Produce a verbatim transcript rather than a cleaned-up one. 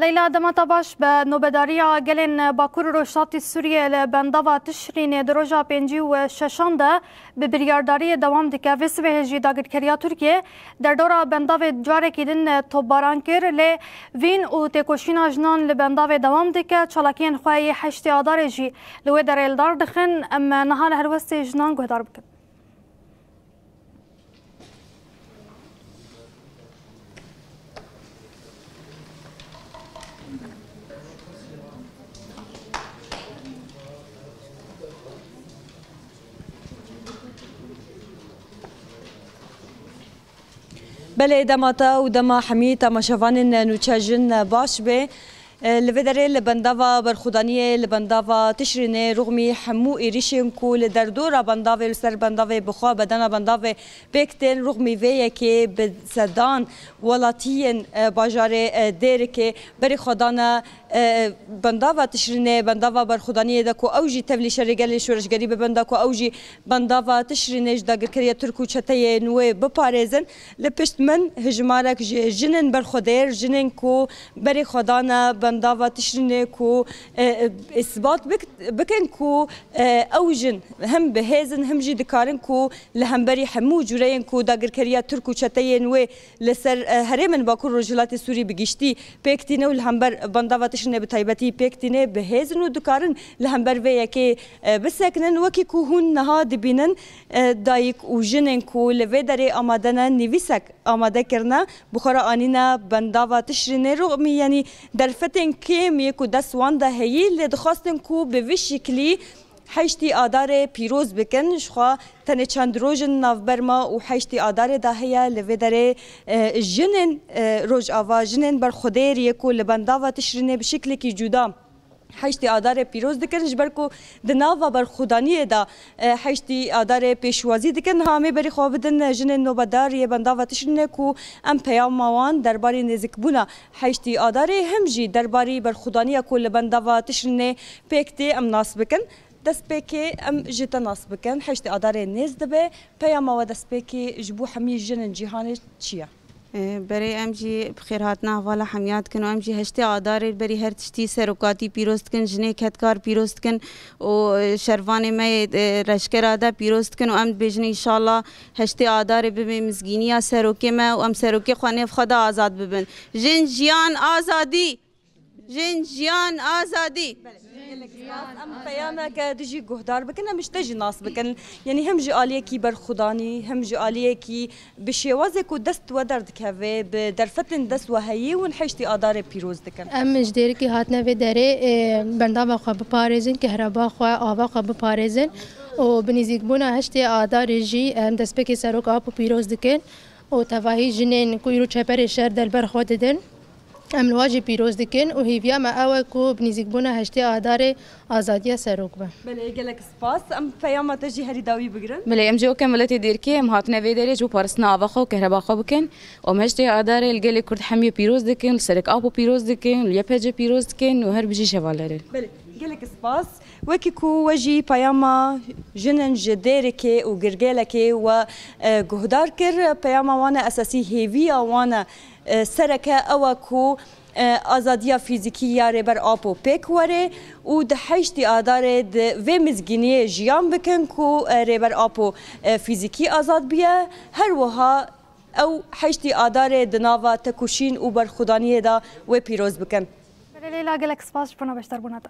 Leyla, dema te baş be. Nobedariya gelên Bakur û Rojhilatî Sûriyê li bendava Tişrînê di roja pêncî û şeşan de bi biryardariyê dewam dike. Vê sibehê jî dagirkeriya Tirkiyê derdora bendavê carekî din topbaran kir, lê vîn û têkoşîna jinan li bendavê dewam dike. Çalakiyên xwe yê heştê Adarê jî li wê derê li dar dixin. Em niha li helwestê jinan guhdar bikin. Belê, dema te û dema hemî temaşevanên Nûçe Jin baş be. E, li vê derê li bendava berxwedaniyê, li bendava Tişrînê, rûxmî hemû êrîşên ku li derdora bendavê, li ser bendavê, bi xwe bedena bendavê pêk tên, rûxmî vê yekê bi sedan welatiyên, e, bajarê, e, Dêrikê berê xwe dane, e, bendava Tişrînê, bendava berxwedaniyê de ku ew jî tevlî şerê gelê şoreşgerî bibin, de ku ew jî bendava Tişrînê ji dagirkeriya Tirk û çeteyên wê biparêzin. Li pişt min hijmarek ji jinên berxwedêr, jinên ku berê xwe dane bendava Tişrînê ku, e, e, îsbat bik-, bikin ku, e, ew jin hem bi hêz in, hem jî dikarin ku li hemberî hemû cûreyên ku dagirkeriya Tirk û çeteyên wê li ser, e, herêmên Bakur Rojhilatê Sûrî bi giştî pêk tîne û li hember bendava Tişrînê bi taybetî pêk tîne, bi hêz in û dikarin li hember vê yekê, e, bisekinin. Wekî ku hûn niha dibînin, e, dayik û jinên ku li vê derê amade ne, nivîsek amade kirine, bi xwe re anîne bendava Tişrînê, rûxmî, yanî derfetên kêm yê ku dest wan de heyî, lê dixwastin ku bi vî şiklî heştê Adarê pîroz bikin. Jixwe tenê çend roj in navber me û heştê Adarê de heye. Li vê derê, e, jinên, e, Rojava, jinên berxwedêr yê ku li bendava Tişrînê bi şiklekî cuda heştê Adarê pîroz dikin, ji ber ku di nava berxwedaniyê de, e, heştê Adarê pêşwazî dikin. Niha em ê berî xwe bidin jinên nobedar yê bendava Tişrînê ku em peyama wan derbarê nêzikbûna heştê Adarê, hem jî derbarê berxwedaniya ku li bendava Tişrînê pêk tê, em nas bikin. Destpêkê em ji te nas bikin. Heştê Adarê nêz dibe. Peyama we destpêkê ji bo hemî jinên cîhanê çi ye? Ê, berê em jî bi xêrhatina hevala hemiya dikin û em jî heştê Adarê berî her tiştî serokatî pîroz dikin, jinê kedkar pîroz dikin û, e, şervanê me yê, e, reşkera de pîroz dikin û em dibêjin înşallah heştê Adarê bibe mizgîniya serokê me û em serokê xwe nêv xwe de azad bibin. Jin, jiyan, azadî! Jin, jiyan, azadî! Gelek spas. Em peyameke dijî guhdar bikin, em ji te jî nas bikin. Yanî hem ji aliyekî berxwedanî, hem ji aliyekî bi şêwazê ku dest we derdikeve, bi derfetên dest we heyî, hûn heştê Adarê pîroz dikin. Em ji Dêrikê hatine vê derê, e, bendava xwe biparêzin, kehreba xwe, ava xwe biparêzin û bi nîzîkbûna heştê Adarê jî em destpêkê Serok Apo pîroz dikin û tevahî jinên ku îro çeperê şer de li ber xwe didin. Em li wan jî pîroz dikin û hêviya me ew e ku bi nîzîkbûna heştê Adarê azadiya serok be. Belê, gelek spas. Em peyama te jî herî dawî bigirin. Belê, em jî weke miletê Dêrikê em hatine vê derê ji bo parastina ava xwe û kehreba xwe bikin. Û em heştê Adarê li gelê Kurd hemiyê pîroz dikin, li Serok Apo pîroz dikin, li Y P C pîroz dikin û her bijî şevalerê. Belê, gelek spas. Wekî ku we jî peyama jinên ji Dêrikê û Girgêlekê we, e, guhdar kir, peyama wan e esasî, hêviya wan e, e, sereke ew e ku, e, azadiya fîzîkî ya Rêber Apo pêk were û di heştê Adarê di vê mizgîniyê jiyan bikin ku, e, Rêber Apo, e, fîzîkî azad biye. Her wiha ew heştê Adarê di nava tekoşîn û berxwedaniyê de wê pîroz bikin. Belê Leyla, gelek spas ji bona beşdarbûna te.